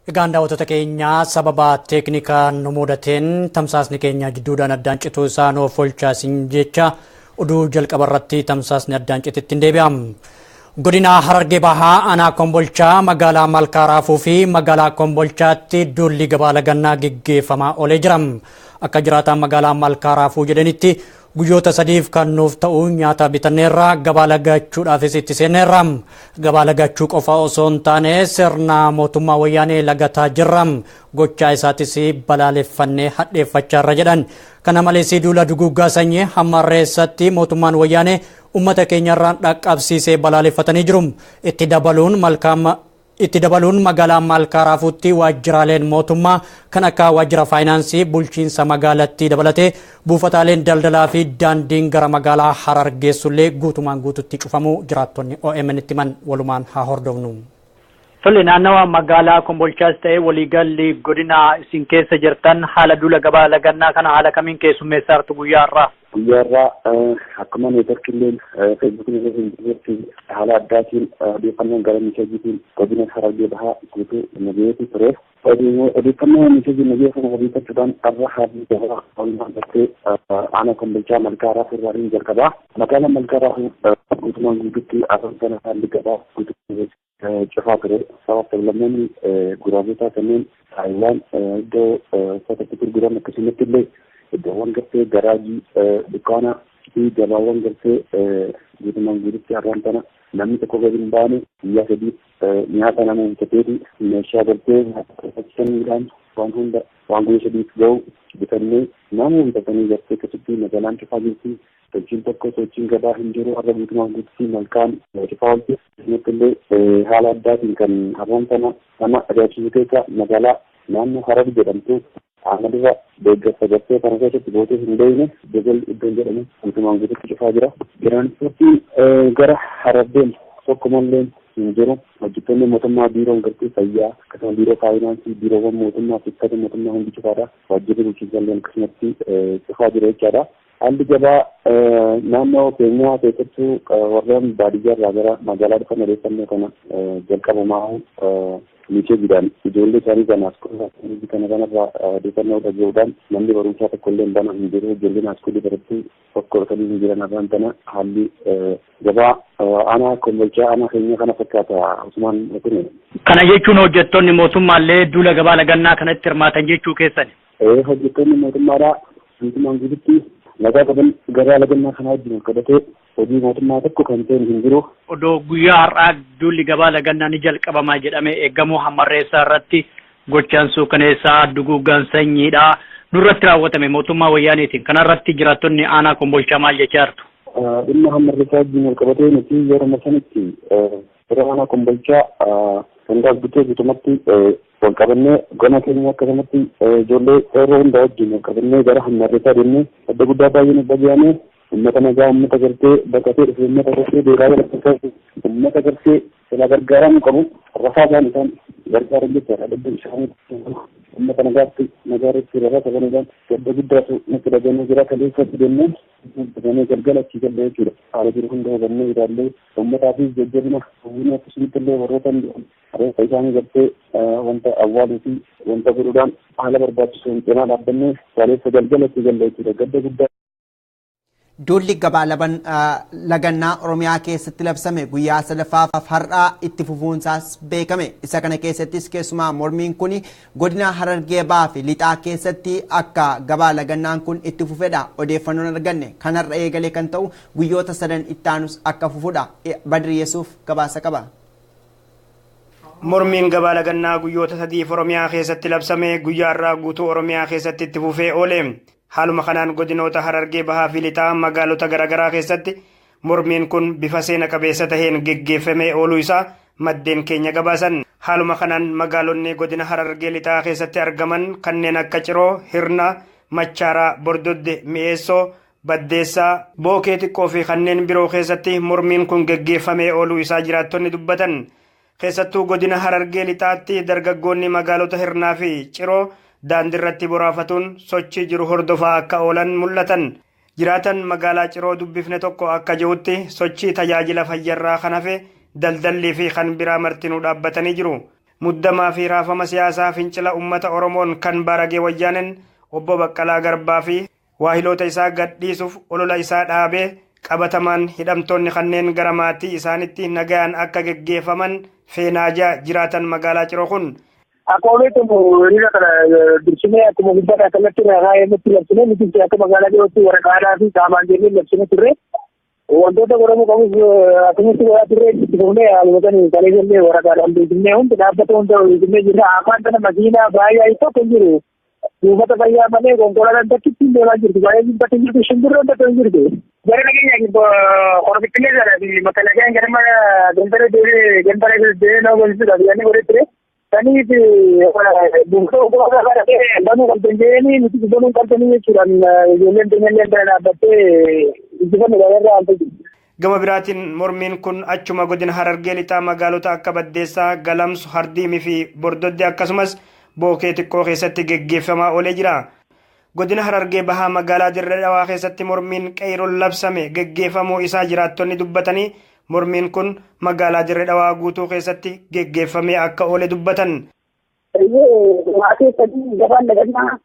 Egaan daawwattoota keenyaa, sababa teeknikaa nu mudateen tamsaasni keenya jidduudhaan addaan cituu isaa nuuf oolchaa isin jecha, oduu jalqaba irratti tamsaasni addaan cititti hin deebi'am. Godina Harargee Bahaa, aanaa Kombolchaa, magaalaa Malkaa Raafuu fi magaalaa Kombolchaatti duulli gabaa lagannaa geggeeffamaa oolee jira. Akka jiraataan magaalaa Malkaa Raafuu jedhanitti, guyyoota 3f kan nuuf ta'u nyaata bitanneerra, gabaa lagachuudhaafis itti seenneerra. Gabaa lagachuu qofa osoo hin taane sirna mootummaa Wayyaanee lagataa jirra. Gochaa isaatis balaaleffannee hadheeffachaa irra jedhan. Kana malees duula duguuggaa sanyii hammarreessatti mootummaan Wayyaanee uummata keenyarraan dhaqqabsiisee balaaleffatanii jiru. Itti dabaluun magaalaa Malkaa Raafuutti waajjiraaleen mootummaa kan akka waajjira faayinaansii bulchiinsa magaalattii dabalatee buufataaleen daldalaa fi daandiin gara magaalaa Harar geessullee guutumaan guututti cufamuu jiraattonni OMN itti himan. Walumaan haa hordofnu. Tole, naannawa magaalaa Kombolchaas ta'ee waliigalli godina isin keessa jirtan haala duula gabaa lagannaa kana haala kamiin keessummeessaa jirtu guyyaa har'aa? Guyyaa irraa akkuma neetworkiilleen Feesbuukiin irra hin jirretti haala addaatiin odeeffannoon gara miseejiitiin godina Harargee Bahaa guutuu nagayeetu ture. Odeeffannoo miseejii nagayee kana odeeffachuudhaan har'a haalli gabaa oolmaa gartee aanaa Kombolchaa Malkaa Raafuu irraa jalqabaa. Magaalaa Malkaa Raafuu guutumaan guututti afaan kana haalli gabaa guutuu cufaa ture. Sabab sablammoonni guraagota kanneen Taayiwaan iddoo uffatatti gurguran, akkasumatti illee iddoowwan gartee garaajii, dukkaana fi gabaawwan gartee guutumaan guututti har'aan tana namni tokko gadi hin baane. Guyyaa 3 nyaata nama bitateeti meeshaa gartee nyaata waan hunda waan guyyaa 3f ga'u bitannee, nama bitatanii gartee akkasitti magaalaan cufaa jirti. Sochiin tokko, sochiin gabaa hin jiru. Har'a guutumaan guututti malkaan cufaa oolti. Akkasumatti illee haala addaatiin kan har'aan tana nama ajaa'ibsiisu keessa magaalaa naannoo Harar jedhamtu amma dura deeggarsa gartee kana keessatti gootee hin beekne Jogol iddoon jedhamu guutumaan guututti cufaa jira. Tiraanspoortiin gara Harar deemu tokko mallee hin jiru. Hojjettoonni mootummaa, biiroon gartee fayyaa, akkasuma biiroo faayinaansii, biiroowwan mootummaa fi uffata mootummaa hundi cufaadha. Waajjirri bulchiinsa illee akkasumatti cufaa jira jechaadha. Haalli gabaa naannoo keenyaa keessattuu warreen baadiyyaa irraa gara magaalaa dhufan odeeffannoo kana jalqabamaa miseejiidhaan ijoollee isaanii kanaaf kana kanarraa odeeffannoo dhaga'uudhaan manni barumsaa tokko illee banaa hin jiru. Ijoolleen askuulii barattuu tokko dhufanii hin jiran. Har'aan tana haalli gabaa aanaa Kombolchaa, aanaa keenya kana fakkaata, Usmaan kun. Kana jechuun hojjettoonni mootummaallee duula gabaa lagannaa kanatti hirmaatan jechuu keessani? Hojjettoonni mootummaadhaa guutumaan guututti nagaa qaban gabaa lagannaa kana wajjin wal qabatee hojii mootummaa tokko kan ta'e hin jiru. Odoo guyyaa har'aa duulli gabaa lagannaa ni jalqabamaa jedhamee eeggamuu hammarreessaa irratti gochaan suukaneessaa duguuggaan sanyiidha nurratti raawwatame mootummaa Wayyaaniitiin. Kanarratti jiraattonni aanaa Kombolchaa maal jechaa jirtu? Dhimma hammarreessaa wajjin wal qabatee nuti yeroo sanitti yeroo aanaa Kombolchaa sangaa guutee guutumatti wal qabannee gona keenya, akkasumatti ijoollee qeerroo hunda wajjin wal qabannee gara hammarreessaa deemnee adda guddaa baay'ee nu dhaga'ame. Uummata nagaa, uummata gartee baqatee dhufe, uummata gartee beekaa jala, uummata gartee silaa gargaaramuu qabu rafaa isaan gargaaran jechaadha. Lubbuu isaanii uummata nagaatti nagaa irratti rafaa qabanuudhaan gadda guddaatu nutti dhaga'amee jira. Kaleessatti deemnee bitanii galgala achii galle jechuudha. Haala jiru hunda hubannee ilaallee uummataafis jajjabina hubannee, akkasumatti illee warroota reeffa isaanii gartee wanta awwaaluu fi wanta godhuudhaan haala barbaachisuun cinaa dhaabbannee kaleessa galgala achii galle jechuudha. Gadda guddaa. Duulli gabaa lagannaa Oromiyaa keessatti labsame guyyaa sadaffaaf har'aa itti fufuunsaas beekame. Isa kana keessattis keessumaa mormiin kun godina Harargee Bahaa fi Lixaa keessatti akka gabaa lagannaan kun itti fufedha odeeffannoon arganne. Kanarra eegalee kan ta'u guyyoota sadan ittaanus akka fufudha. Badri Yesuuf gabaasa qaba. Mormiin gabaa lagannaa guyyoota 3f Oromiyaa keessatti labsame guyyaa irraa guutuu Oromiyaa keessatti itti fufee oole. Haaluma kanaan godinoota Harargee Bahaa fi Lixaa magaalota garaagaraa keessatti mormiin kun bifa seena qabeessa taheen geggeeffamee ooluu isaa maddeen keenya gabaasan. Haaluma kanaan magaalonni godina Harargee Lixaa keessatti argaman kanneen akka Ciroo, Hirna, Machaaraa, Bordodde, Mi'eessoo, Baddeessaa, Bookee Xiqqoo fi kanneen biroo keessatti mormiin kun geggeeffamee ooluu isaa jiraattonni dubbatan. Keessattuu godina Harargee Lixaatti dargaggoonni magaalota Hirnaa fi Ciroo daandiirratti boraafatuun sochii jiru hordofaa akka oolan mul'atan. Jiraatan magaalaa Ciroo dubbifne tokko akka jirutti, sochii tajaajila fayyarraa kan hafe daldallii fi kan biraa martinuu dhaabbatanii jiru. Muddamaa fi raafama siyaasaa fincila uummata Oromoon kan baragee wayyaaneen obbo Baqqalaa Garbaa fi waahiloota isaa gadhiisuuf olola isaa dhaabee qabatamaan hidhamtoonni kanneen gara maatii isaanitti nagayaan akka geggeeffaman feenaajaa jiraatan magaalaa Ciroo kun. Akkuma beekamu hiriira kana dursinee akkuma gubbaadhaa kallattii irraa kaayamatti labsinee nuti akka magaalaa Cirootti waraqaadhaa fi qaamaan jennee labsinee turre. Wantoota godhamuu qabus akkamitti godhaa turre itti fufnee haaluma kalee jennee waraqaadhaan beeksifnee hundi dhaabbata hunda beeksifnee jirra. Afaan kana makiinaa baay'ee tokko hin jiru. Buufata fayyaa malee konkolaataan takkitti hin deemaa jirtu. Baay'ee bakka hin jirtu shimbirroon takka hin jirtu. Gara nageenya korobittilee sana fi makalakayaan gara mana gantara deemee gantara deemee nama barsiisuudhaaf yaadni godhee ture. Saniif buufata konkolaataa kana banuu qabdan jedhanii nuti banuu qabdanii jechuudhaan ijoolleen keenyallee bira dhaabbattee injifannoo irraa haaltu. Gama biraatiin mormiin kun achuma godina Harargee lixaa magaalota akka Baddeessaa, Galamsu, Hardiimii fi Bordodde akkasumas Bookee xiqqoo keessatti geggeeffamaa oolee jira. Godina Harargee bahaa magaalaa Dirree Dhawaa keessatti mormiin qeeroon labsame geggeeffamuu isaa jiraattonni dubbatanii mormiin kun magaalaa Dirree Dhawaa guutuu keessatti geggeeffamee akka oole dubbatan. Maatii sadii gabaan dagannaa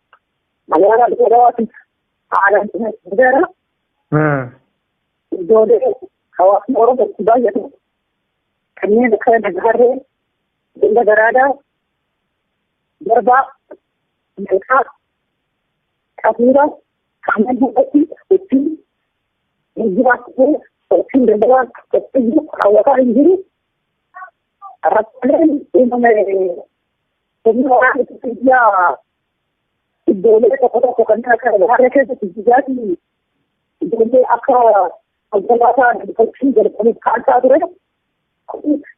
magaalaa Dirree Dhawaatti haalaan jira. Iddoolee hawaasni Oromoo itti baay'atu kanneen akka Nagaarree, Ganda Garaadaa, Darbaa, Malkaa, Qabiira, kanneen hundatti ittiin geejjibaas ta'ee sochiin daldalaa qophiyyuu hawwataa hin jiru. Rakkooleen uumame humna waraana ittisa biyyaa iddoolee tokko tokko kanneen akka Nagaarree keessatti jijjiiraatii ijoollee akka konkolaataa sochii jalqabuuf kaasaa ture.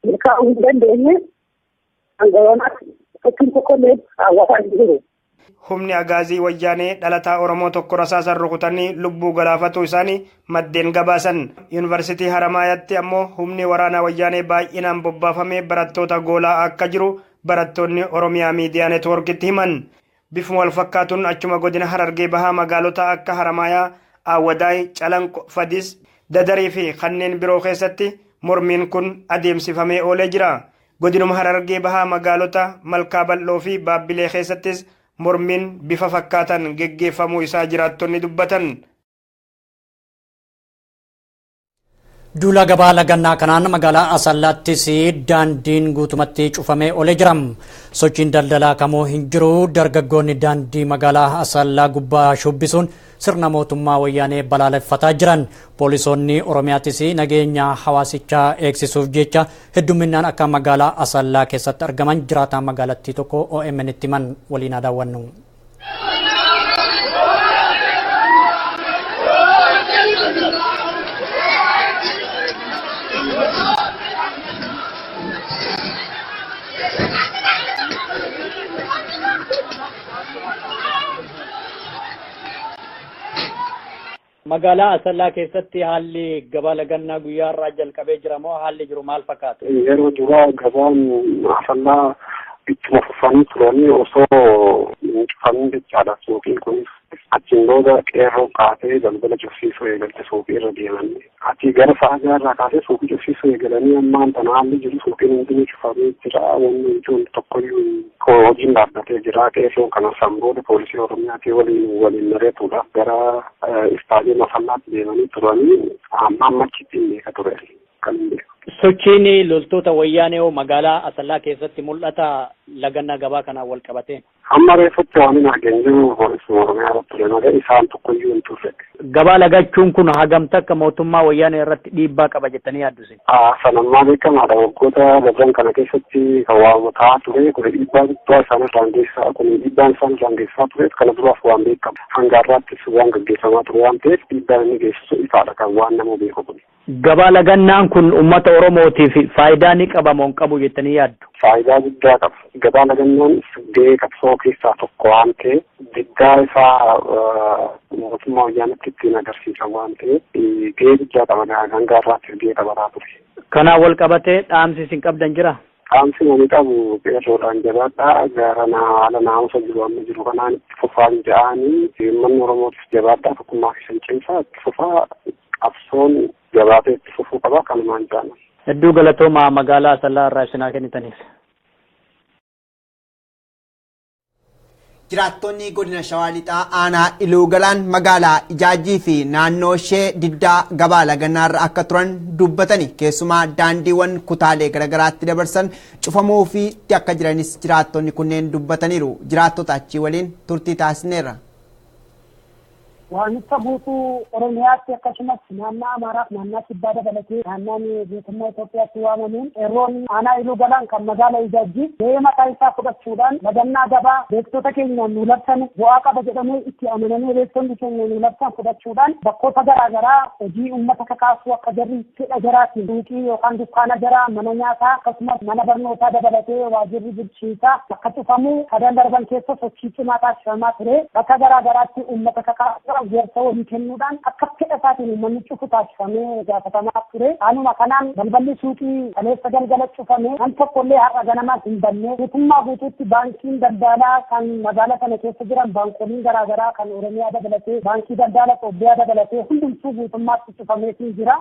Milkaa'uu hin dandeenye hanga sochiin tokkollee hawwataa hin jiru. Humni agaazii wayyaanee dhalataa Oromoo tokko rasaasan rukutanii lubbuu galaafatuu isaanii maddeen gabaasan. Yuunivarsiitii Haramaayaatti ammoo humni waraanaa wayyaanee baay'inaan bobbaafamee barattoota goolaa akka jiru barattoonni Oromiyaa Miidiyaa Neetwoorkitti himan. Bifuma wal fakkaatuun achuma godina Harargee bahaa magaalota akka Haramaayaa, Awwadaay, Calanqo, Fadis, Dadarii fi kanneen biroo keessatti mormiin kun adeemsifamee oolee jira. Godinuma Harargee bahaa magaalota Malkaa Bal'oo fi Baabbilee keessattis mormiin bifa fakkaatan geggeeffamuu isaa jiraattonni dubbatan. Duula gabaa lagannaa kanaan magaalaa Asallaattis daandiin guutumatti cufamee oolee jira. Sochiin daldalaa kamuu hin jiru. Dargaggoonni daandii magaalaa Asallaa gubbaa shubbisuun sirna mootummaa wayyaanee balaaleffataa jiran. Poolisoonni Oromiyaattis nageenya hawaasichaa eegsisuuf jecha hedduminaan akka magaalaa Asallaa keessatti argaman jiraataa magaalattii tokko OMN itti himan waliin daawwannu. Magaalaa Asallaa keessatti haalli gabaa lagannaa guyyaa irraa jalqabee jira moo haalli jiru maal fakkaata? Yeroo duraa gabaan Asallaa ittuma fufanii turanii osoo hin cufamin jechaadha suuqiin kunis. Achiin booda qeerroo kaasee balbala cufsiisuu eegalte suuqii irra deeman. Achii gara sa'a irraa kaasee suuqii cufsiisuu eegalanii ammaan tana haalli jiru suuqiin hundinuu cufamee jira. Wanni ijoon tokkoyyuu hojiin dhaabbatee jira. Qeerroon kana san booda poolisii Oromiyaatii waliin mari'atuudhaaf gara istaadiyoom Asallaatti deemanii turanii amma ammachitti hin beeka ture kan hin beeku. Sochiin loltoota wayyaanee magaalaa Asallaa keessatti mul'ata lagannaa gabaa kanaan wal qabatee. Amma reeffaatti waan hin argin jiru poolisii Oromiyaa irratti ture malee isaan tokkoyyuu hin turre. Gabaa lagachuun kun hagam takka mootummaa wayyaanee irratti dhiibbaa qaba jettanii yaaddu? Sanammaa beekamaadha. Waggoota darban kana keessatti kan waamataa ture kun dhiibbaa guddaa isaan irraan geessisaa kun dhiibbaan isaan irraan geessisaa ture kana duraaf waan beekamu. Hanga har'aattis waan gaggeeffamaa ture waan ta'eef dhiibbaan inni geessisu ifaadha kan waan nama beeku kun. Gabaa lagannaan kun uummata Oromootiif faayidaa ni qaba moo hin qabu jettanii yaaddu? Faayidaa guddaa qaba. Gabaa lagannaan gahee qabsoo keessaa tokko waan ta'eef diddaa isaa mootummaa wayyaanitti ittiin agarsiisa waan ta'eef gahee guddaa qaba. Hanga har'aattis gahee qabataa ture. Kanaan wal qabatee dhaamsi isin qabdan jira? Dhaamsi namni qabu qeerroodhaan jabaadhaa. Gara haala naamusa jiru amma jiru kanaan itti fufaan ja'anii uummanni Oromootis jabaadhaa tokkummaa keessan cimsaa itti fufaa qabsoon jabaatee itti fufuu qaba kanumaan ja'an. Hedduu galatoomaa magaalaa Asallaa irraa isinaa kennitaniif. Jiraattonni godina Shawaa Lixaa aanaa Iluu Galaan magaalaa Ijaajjii fi naannoo ishee diddaa gabaa lagannaarra akka turan dubbatani. Keessumaa daandiiwwan kutaalee garaagaraatti dabarsan cufamuu fi akka jiranis jiraattonni kunneen dubbataniiru. Jiraattota achii waliin turtii taasisneerra. Waamicha guutuu Oromiyaatti akkasumas naannoo Amaaraaf naannoo Kibbaa dabalatee naannoon guutummaa Itoophiyaatti waamamuun qeerroon aanaa Iluu Galaan kan magaalaa Ijaajjii gahee mataa isaa fudhachuudhaan lagannaa gabaa beektota keenyaan nu labsan bu'aa qaba jedhamee itti amanamee beektonni keenya nu labsan fudhachuudhaan bakkoota garaa garaa hojii uummata kakaasuu akka jarri fedha jaraatiin suuqii yookaan dukkaana jaraa mana nyaataa akkasumas mana barnootaa dabalatee waajirri bulchiinsaa akka cufamu sadan darban keessa sochii cimaa taasifamaa ture bakka garaa garaatti uummata kakaasuu gorsa walii kennuudhaan akka fedha isaatiin uummanni cufu taasifamee gaafatamaa ture. Haaluma kanaan balballi suuqii kaleessa galgala cufame kan tokkollee har'a ganamas hin banne guutummaa guutuutti baankiin daldalaa kan magaalaa kana keessa jiran baankoliin garaagaraa kan Oromiyaa dabalatee baankii daldala Itoophiyaa dabalatee hundumtuu guutummaatti cufameetiin jira.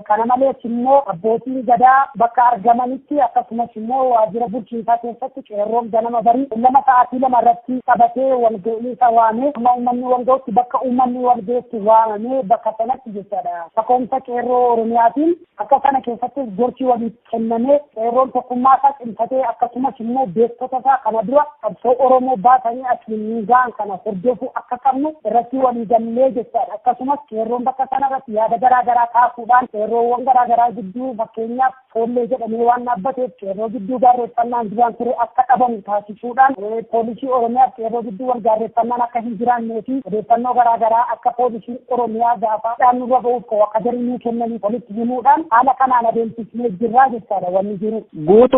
Kana malees immoo abbootiin gadaa bakka argamanitti akkasumas immoo waajjira bulchiinsaa keessatti qeerroon ganama barii 2 sa'aatii 2 irratti qabatee walga'iinsa waamee amma uummanni walga'utti bakka uummanni walga'utti waamamee bakka sanatti jechaadha. Kaka'umsa qeerroo Oromiyaatiin akka sana keessatti gorsi waliif kennamee qeerroon tokkummaa isaa cimsatee akkasumas immoo beektota isaa kana dura qabsoo Oromoo baatanii asiin ga'an kana hordofuu akka qabnu irratti walii gallee jechaadha. Akkasumas qeerroon bakka sana irratti yaada garaa garaa kaasuudhaan qeerroowwan garaa garaa gidduu fakkeenyaaf foollee jedhamee waan dhaabbateef qeerroo gidduu gaarreeffannaan duraan ture akka dhabamu taasisuudhaan poolisii Oromiyaaf qeerroo gidduu wal gaarreeffannaan akka hin jiraannee fi odeeffannoo garaa garaa akka poolisiin Oromiyaa gaafa nurra ba'uuf akka jarri nuu kennanii walitti himuudhaan haala kanaan adeemsifnee jirraa jechaadha wanni jiru.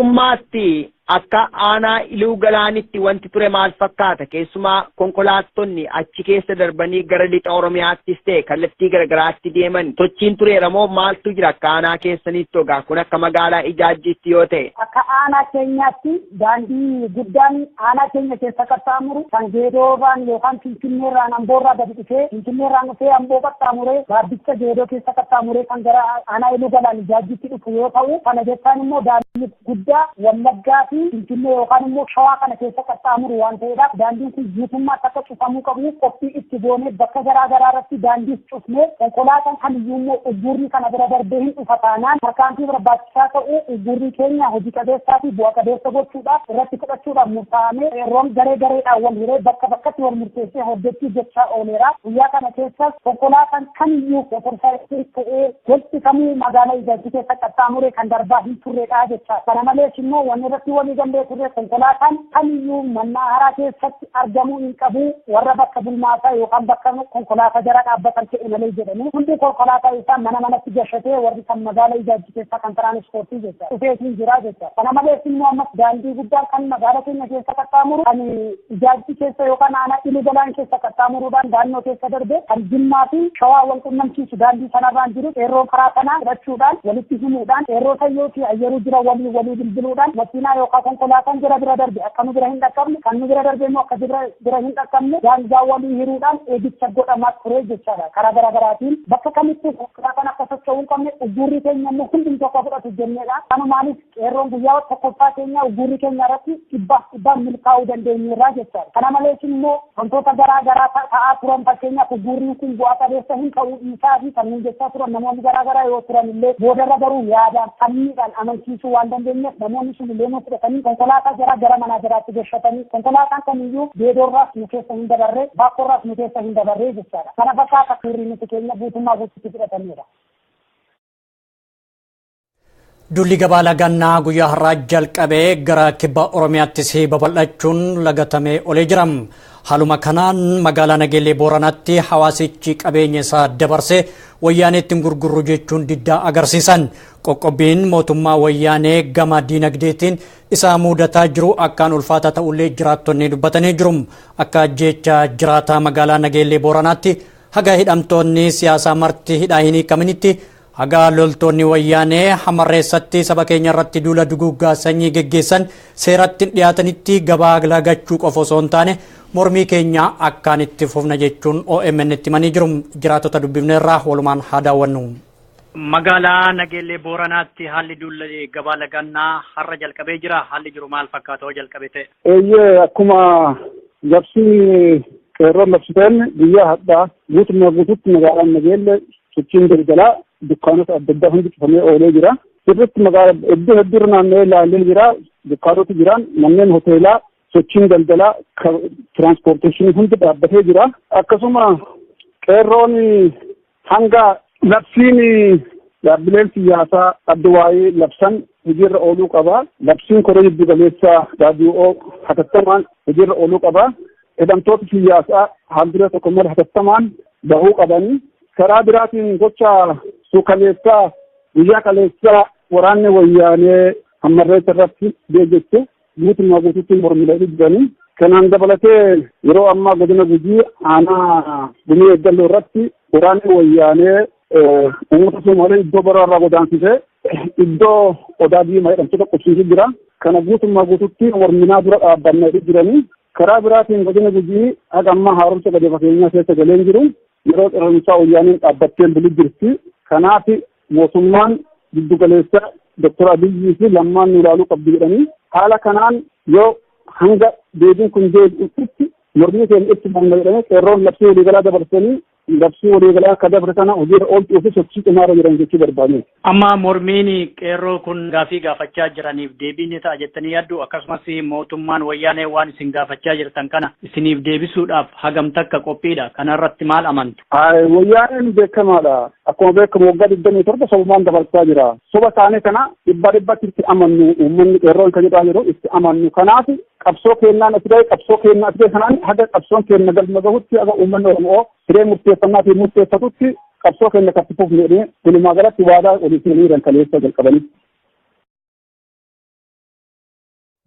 Guutummaatti akka aanaa Iluu Galaanitti wanti ture maal fakkaata? Keessumaa konkolaattonni achi keessa darbanii gara lixa Oromiyaattis ta'e kallattii garaagaraatti deeman sochiin tureera moo maaltu jira akka aanaa keessanitti ogaa kun akka magaalaa Ijaajjiitti yoo ta'e? Akka aanaa keenyaatti daandii guddaan aanaa keenya keessa qaxxaamuru kan Geedoorraan yookaan Finfinneerraan Amboorraa gadi dhufee Finfinneerraan dhufee Amboo qaxxaamuree gaabbicha Geedoo keessa qaxxaamuree kan gara aanaa Iluu Galaan Ijaajjiitti dhufu yoo ta'u kana jechaan immoo daandii guddaa Wallaggaa fi Finfinnee yookaan immoo Shawaa kana keessa qaxxaamuru waan ta'eedhaaf daandiin kun guutummaatti akka cufamuu qabu qophii itti goonee bakka garaa garaa irratti daandiis cufnee konkolaataan kamiyyuu immoo uggurri kana bira darbee hin dhufa taanaan tarkaanfii barbaachisaa ta'u uggurri keenya hojii qabeessaa fi bu'a qabeessa gochuudhaaf irratti fudhachuudhaaf murtaa'amee qeerroon garee gareedhaan wal hiree bakka bakkatti wal murteessee hojjechuu jechaa ooleera. Guyyaa kana keessas konkolaataan kamiyyuu motorsaayikilii ta'ee gosti kamuu magaalaa Ijaajjii keessa qaxxaamuree kan darbaa hin turredha jecha. Kana malees immoo wanni irratti walii gallee turre konkolaataan kamiyyuu mannaa haraa keessatti argamuu hin qabu warra bakka bulmaataa yookaan bakka konkolaataa jara dhaabbatan ta'e malee jedhanii hundi konkolaataa isaa mana manatti gashatee warri kan magaalaa Ijaajjii keessa kan tiraanispoortii jecha dhufeetiin jira jecha. Kana malees immoo ammas daandii guddaan kan magaalaa keenya keessa qaxxaamuru kan Ijaajjii keessa yookaan aanaa Iluu Galaan keessa qaxxaamuruudhaan daannoo keessa darbe kan Jimmaa fi Shawaa wal qunnamsiisu daandii sanarraan jiru qeerroon karaa kanaa fudhachuudhaan walitti himuudhaan qeerroo sayyoo fi ayyeruu jira walii walii bilbiluudhaan makiinaa yookaan konkolaataan jira bira darbe akka nu bira hin dhaqqabne kan nu bira darbe immoo akka bira hin dhaqqabne daangaa walii hiruudhaan eegicha godhamaa ture jechaadha. Karaa garaa garaatiin bakka kamittuu konkolaataan akka socho'uu hin qabne uggurri keenya immoo hundumtuu akka fudhatu jenneedha. Kanumaanis qeerroon guyyaa tokkoffaa keenya uggurri keenya irratti 100% milkaa'uu dandeenyeerra jechaadha. Kana malees immoo wantoota garaa garaa ta'aa turan fakkeenyaaf uggurri kun bu'aa qabeessa hin ta'uu isaa fi kanneen jechaa turan namoonni garaa garaa yoo turan illee boodarra garuu yaadaan sammiidhaan amansiisuu waan dandeenyeef namoonni sun illee nu fudhatanii konkolaataa jara gara manaa jaraatti gashatanii konkolaataan kamiyyuu Geedoorraas nu keessa hin dabarre Baakkoorraas nu keessa hin dabarre jechaadha. Kana fakkaata suurri nuti keenya guutummaa guutuutti fudhatanidha. Dulli gabaa lagannaa guyyaa har'aa jalqabee gara kibba Oromiyaattis babal'achuun lagatamee olee jira. Haaluma kanaan magaalaa Nageellee Booranaatti hawaasichi qabeenya isaa dabarsee wayyaaneetti gurgurru jechuun diddaa agarsiisan. Qoqqobbiin mootummaa wayyaanee gama diinagdeetiin isaa mudataa jiru akkaan ulfaataa ta'ullee jiraattonni dubbatanii jiru. Akka jecha jiraataa magaalaa Nageellee Booranaatti haga hidhamtoonni siyaasaa marti hidhaa hin hiikaminitti haga loltoonni wayyaanee hamarreessatti saba keenya irratti duula duguuggaa sanyii geggeessan seeratti dhiyaatanitti gabaa lagachuu qofa osoo hin taane mormii keenya akkaan itti fufna jechuun OMN itti himanii jiru. Jiraattota dubbifneerraa walumaan haa daawwannu. Magaalaa Nageellee Booranaatti haalli duula gabaa lagannaa har'a jalqabee jira. Haalli jiru maal fakkaata hoo jalqabe ta'e? Eeyyee akkuma Labsii qeerroon labsiteen guyyaa hadhaa guutummaa guututti magaalaan Nageelle sochiin daldalaa dukkaanota adda addaa hundi cufamee oolee jira. Sirriitti magaalaa iddoo hedduurra naanna'ee ilaalee jira. Dukkaanota jiran manneen hoteelaa sochiin daldalaa tiraanspoorteeshinii hundi dhaabbatee jira. Akkasuma qeerroon hanga labsiin dhaabbileen siyaasaa adda waa'ee labsan hojiirra ooluu qaba. Labsiin koree giddu galeessaa raadiyoo hatattamaan hojiirra ooluu qaba. Hidhamtoota siyaasaa haal-duree tokko malee hatattamaan bahuu qabanii. Karaa biraatiin gocha suukaleessaa guyyaa kaleessaa waraanni wayyaanee hammarreessa irratti deeggarsu guutummaa guutuutti mormilee jiranii. Kanaan dabalatee yeroo ammaa godina Gujii aanaa Gumii Eeggalloo irratti waraanni wayyaanee uummata Somaalee iddoo baraarraa godaansisee iddoo Odaa Diimaa jedhamtu tokko qubsiisee jira. Kana guutummaa guutuutti morminaa dura dhaabbannee jiranii. Karaa biraatiin godina Gujii haga ammaa haaromsa gadi fageenyaa keessa galee jiru. Yeroo qeerransaa wayyaaneen dhaabbatteen bulu jirti. Kanaaf mootummaan giddu galeessa Doktor Abiyyii fi Lammaan nu ilaaluu qabdu jedhanii haala kanaan yoo hanga deebiin kun deebi'utti mormii keenya itti fufna jedhanii qeerroon labsii waliigalaa dabarsanii labsii waliigalaa akka dabre kana hojiirra oolchuu fi sochii cimaarra jiran jechuu barbaadne. Amma mormiin qeerroo kun gaafii gaafachaa jiraniif deebii ni ta'a jettanii yaaddu, akkasumas mootummaan wayyaanee waan isin gaafachaa jirtan kana isiniif deebisuudhaaf hagam takka qophiidha? Kanarratti maal amantu? Wayyaaneen beekamaadha. Akkuma beekamu waggaa 27 sobumaan dabarsaa jira. Soba isaanii kana 100% itti amannu, uummanni qeerroon kan jedhaa jiru itti amannu. Kanaaf qabsoo kennaan as ga'e, qabsoo kennaa as ga'e kanaan haga qabsoon kenna galma gahutti, haga uummanni Oromoo hiree murteeffannaa fi murteeffatutti qabsoo kenna kan itti fufnu jedhee walumaa galatti waadaa walii seenanii jiran kaleessa jalqabanii.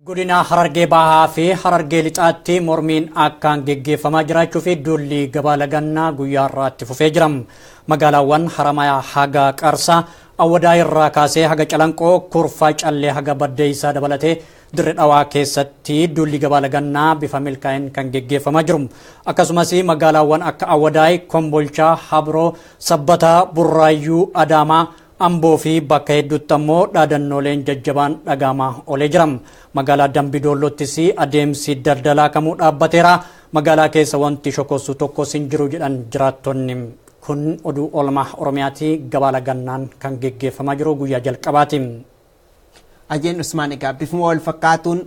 Godina Harargee Bahaa fi Harargee Lixaatti mormiin akkaan geggeeffamaa jiraachuu fi duulli gabaa lagannaa guyyaa har'aatti fufee jira. Magaalaawwan Haramayaa haga Qarsaa, Awwadaa irraa kaasee haga Calanqoo, Kurfaa Callee haga Baddeessaa dabalatee Dirree Dhawaa keessatti duulli gabaa lagannaa bifa milkaa'een kan geggeeffamaa jiru. Akkasumas magaalaawwan akka Awwadaay, Kombolchaa, Habroo, Sabbataa, Burraayyuu, Adaamaa, Amboo fi bakka hedduutti ammoo dhaadannooleen jajjabaan dhagahamaa oolee jira. Magaalaa Dambidollottis adeemsi daldalaa kamuu dhaabbateera. Magaalaa keessa wanti shokossu tokkos hin jiru jedhan jiraattonni. Kun oduu oolmaa Oromiyaati. Gabaa lagannaan kan geggeeffamaa jiru guyyaa jalqabaati. Ajeen Usmaan, egaa bifuma wal fakkaatuun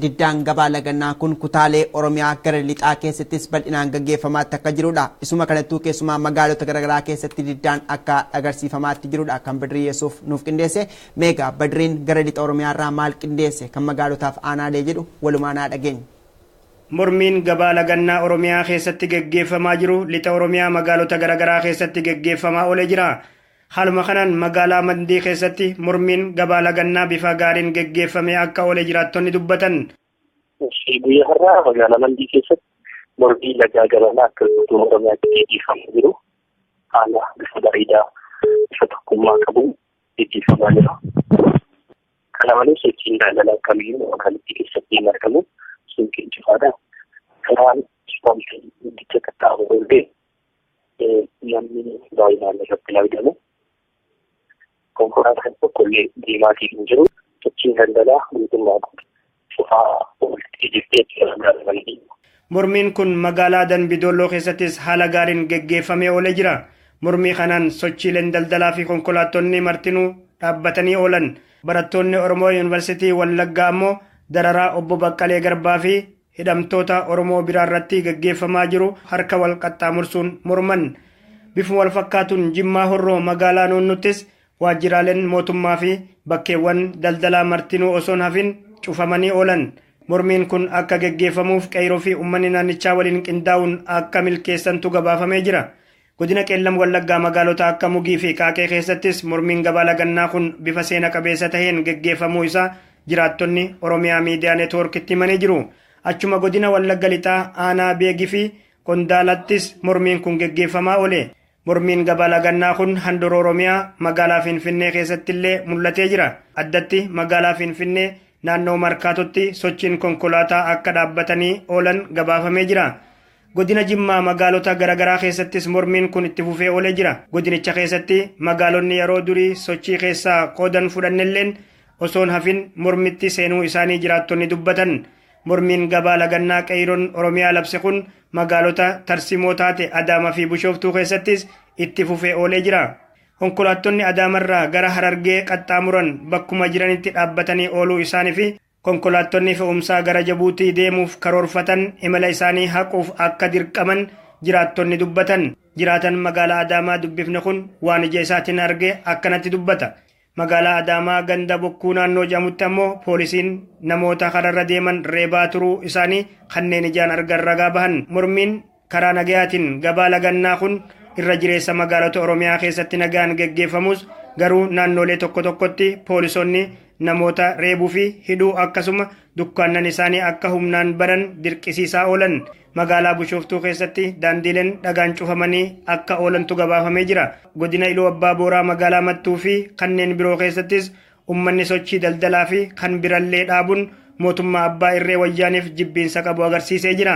diddaan gabaa lagannaa kun kutaalee Oromiyaa gara lixaa keessattis bal'inaan gaggeeffamaatti akka jirudha. Isuma kanattuu keessumaa magaalota garaagaraa keessatti diddaan akka agarsiifamaatti jirudha kan Badrii Yesuuf nuuf qindeesse. Meegaa Badriin gara lixa Oromiyaa irraa maal qindeesse kan magaalotaaf aanaalee jedhu walumaan haa dhageenyu. Mormiin gabaa lagannaa Oromiyaa keessatti geggeeffamaa jiru lixa Oromiyaa magaalota garaagaraa keessatti geggeeffamaa oolee jira. Haaluma kanaan magaalaa Mandii keessatti mormiin gabaa lagannaa bifa gaariin geggeeffamee akka oole jiraattonni dubbatan. Guyyaa har'aa magaalaa Mandii keessatti mormii lagaa gabanaa akka guutuu Oromiyaatti geggeeffamaa jiru haala bifa bareedaa bifa tokkummaa qabu geggeeffamaa jira. Kana malees sochiin daldalaa kamiyyuu magaalattii keessatti hin argamu, suuqiin cufaadha. Karaan ispaaltii guddicha qaxxaamuru illee namni baay'inaan irratti argamu. Konkolaataan tokko illee deemaatii hin jiru. Sochiin daldalaa guutummaa cufaa ooltee jirti jechuudha magaalaa Mandii. Mormiin kun magaalaa Dambidolloo keessattis haala gaariin geggeeffamee oolee jira. Mormii kanaan sochiileen daldalaa fi konkolaattonni martinuu dhaabbatanii oolan. Barattoonni Oromoo Yuunivarsiitii Wallaggaa ammoo dararaa obbo Baqqalee Garbaa fi hidhamtoota Oromoo biraa irratti geggeeffamaa jiru harka wal qaxxaamursuun morman. Bifuma wal fakkaatuun Jimmaa Horroo magaalaa Noonnuttis waajjiraaleen mootummaa fi bakkeewwan daldalaa martinuu osoo hin hafin cufamanii oolan. Mormiin kun akka geggeeffamuuf qeyroo fi uummanni naannichaa waliin qindaa'uun akka milkeessantu gabaafamee jira. Godina Qeellam Wallaggaa magaalota akka Mugii fi Qaaqee keessattis mormiin gabaa lagannaa kun bifa seena qabeessa taheen geggeeffamuu isaa jiraattonni Oromiyaa Miidiyaa Neetwoorkitti himanii jiru. Achuma godina Wallagga Lixaa aanaa Beegii fi Qondaalattis mormiin kun geggeeffamaa oole. Mormiin gabaa lagannaa kun handhuura Oromiyaa magaalaa Finfinnee keessatti illee mul'atee jira. Addatti magaalaa Finfinnee naannoo Markaatotti sochiin konkolaataa akka dhaabbatanii oolan gabaafamee jira. Godina Jimmaa magaalota garaagaraa keessattis mormiin kun itti fufee oolee jira. Godinicha keessatti magaalonni yeroo durii sochii keessaa qoodan fudhannelleen osoon hafin mormitti seenuu isaanii jiraattonni dubbatan. Mormiin gabaa lagannaa qeeyroon Oromiyaa labse kun magaalota tarsimoo taate Adaamaa fi Bishooftuu keessattis itti fufee oolee jira. Konkolaattonni Adaamarraa gara Harargee qaxxaamuran bakkuma jiranitti dhaabbatanii ooluu isaanii fi konkolaattonni fe'umsaa gara Jabuutii deemuuf karoorfatan imala isaanii haquuf akka dirqaman jiraattonni dubbatan. Jiraatan magaalaa Adaamaa dubbifne kun waan ija isaatiin arge akkanatti dubbata. Magaalaa Adaamaa ganda bokkuu naannoo jedhamutti ammoo poolisiin namoota kararra deeman reebaa turuu isaanii kanneen ijaan argan ragaa bahan. Mormiin karaa nagayaatiin gabaa lagannaa kun irra jireessa magaalota Oromiyaa keessatti nagaan geggeeffamus garuu naannolee tokko tokkotti poolisoonni namoota reebuu fi hidhuu akkasuma dukkaannan isaanii akka humnaan baran dirqisiisaa oolan. Magaalaa Bishooftuu keessatti daandiileen dhagaan cufamanii akka oolantu gabaafamee jira. Godina Iluu Abbaa Booraa magaalaa Mattuu fi kanneen biroo keessattis uummanni sochii daldalaa fi kan birallee dhaabuun mootummaa abbaa irree wayyaaniif jibbiinsa qabu agarsiisee jira.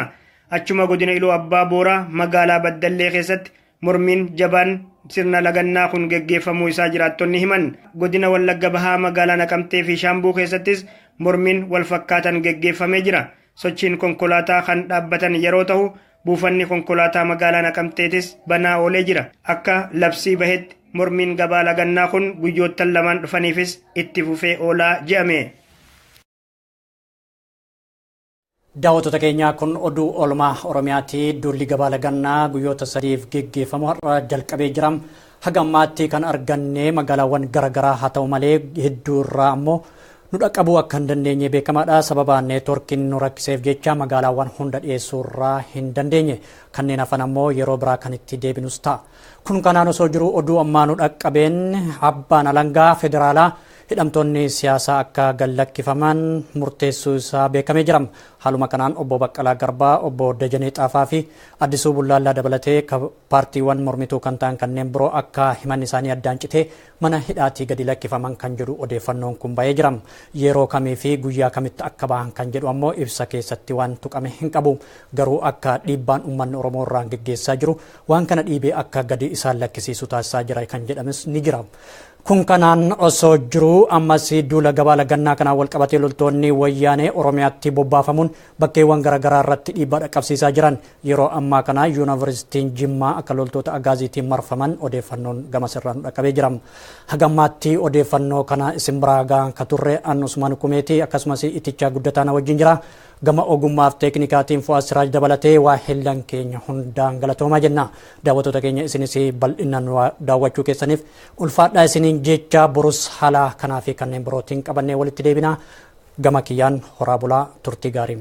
Achuma godina Iluu Abbaa Booraa magaalaa Baddallee keessatti mormiin jabaan sirna lagannaa kun geggeeffamuu isaa jiraattonni himan. Godina Wallagga Bahaa magaalaa Naqamtee fi Shaambuu keessattis mormiin wal fakkaatan geggeeffamee jira. Sochiin konkolaataa kan dhaabbatan yeroo ta'u buufanni konkolaataa magaalaa Naqamteetis banaa oolee jira. Akka labsii bahetti mormiin gabaa lagannaa kun guyyoottan lamaan dhufaniifis itti fufee oolaa je'ame. Daawwattoota keenyaa kun oduu oolmaa Oromiyaati. Duulli gabaa lagannaa guyyoota sadiif geggeeffamu har'a jalqabee jira. Haga ammaatti kan arganne magaalaawwan garaagaraa haa ta'u malee hedduu irraa ammoo nu dhaqqabuu akka hin dandeenye beekamaadha. Sababa neetworkiin nu rakkiseef jecha magaalaawwan hunda dhiyeessuu irraa hin dandeenye. Kanneen hafan ammoo yeroo biraa kan itti deebinus ta'a. Kun kanaan osoo jiru oduu ammaa nu dhaqqabeen abbaan alangaa federaalaa hidhamtoonni siyaasaa akka gallakkifaman murteessuu isaa beekamee jira. Haaluma kanaan obbo Baqqalaa Garbaa, obbo Dajanee Xaafaa fi Addisuu Bullaallaa dabalatee paartiiwwan mormituu kan ta'an kanneen biroo akka himan isaanii addaan citee mana hidhaatii gadi lakkifaman kan jedhu odeeffannoon kun bahee jira. Yeroo kamii fi guyyaa kamitti akka bahan kan jedhu ammoo ibsa keessatti waan tuqame hin qabu. Garuu akka dhiibbaan uummanni Oromoo irraan geggeessaa jiru waan kana dhiibee akka gadi isaan lakkisiisu taasisaa jira kan jedhames ni jira. Kun kanaan osoo jiru ammas duula gabaa lagannaa kanaan wal qabatee loltoonni wayyaanee Oromiyaatti bobbaafamuun bakkeewwan garaagaraa irratti dhiibbaa dhaqqabsiisaa jiran. Yeroo ammaa kana yuunivarsiitiin Jimmaa akka loltoota Agaaziitiin marfaman odeeffannoon gama sirraan nu dhaqqabee jira. Haga ammaatti odeeffannoo kana isin biraa gahan ka turre an Usmaan Kumeeti akkasumas Itichaa Guddataa na wajjin jira. Gama ogummaaf teeknikaatiin Fu'aad Siraaj dabalatee waa hillan keenya hundaan galatoomaa jenna. Daawwattoota keenya isinis bal'inaan daawwachuu keessaniif ulfaadhaa isiniin jecha borus haala kanaa fi kanneen birootiin qabannee walitti deebina. Gama kiyyaan horaa bulaa turtii gaarii.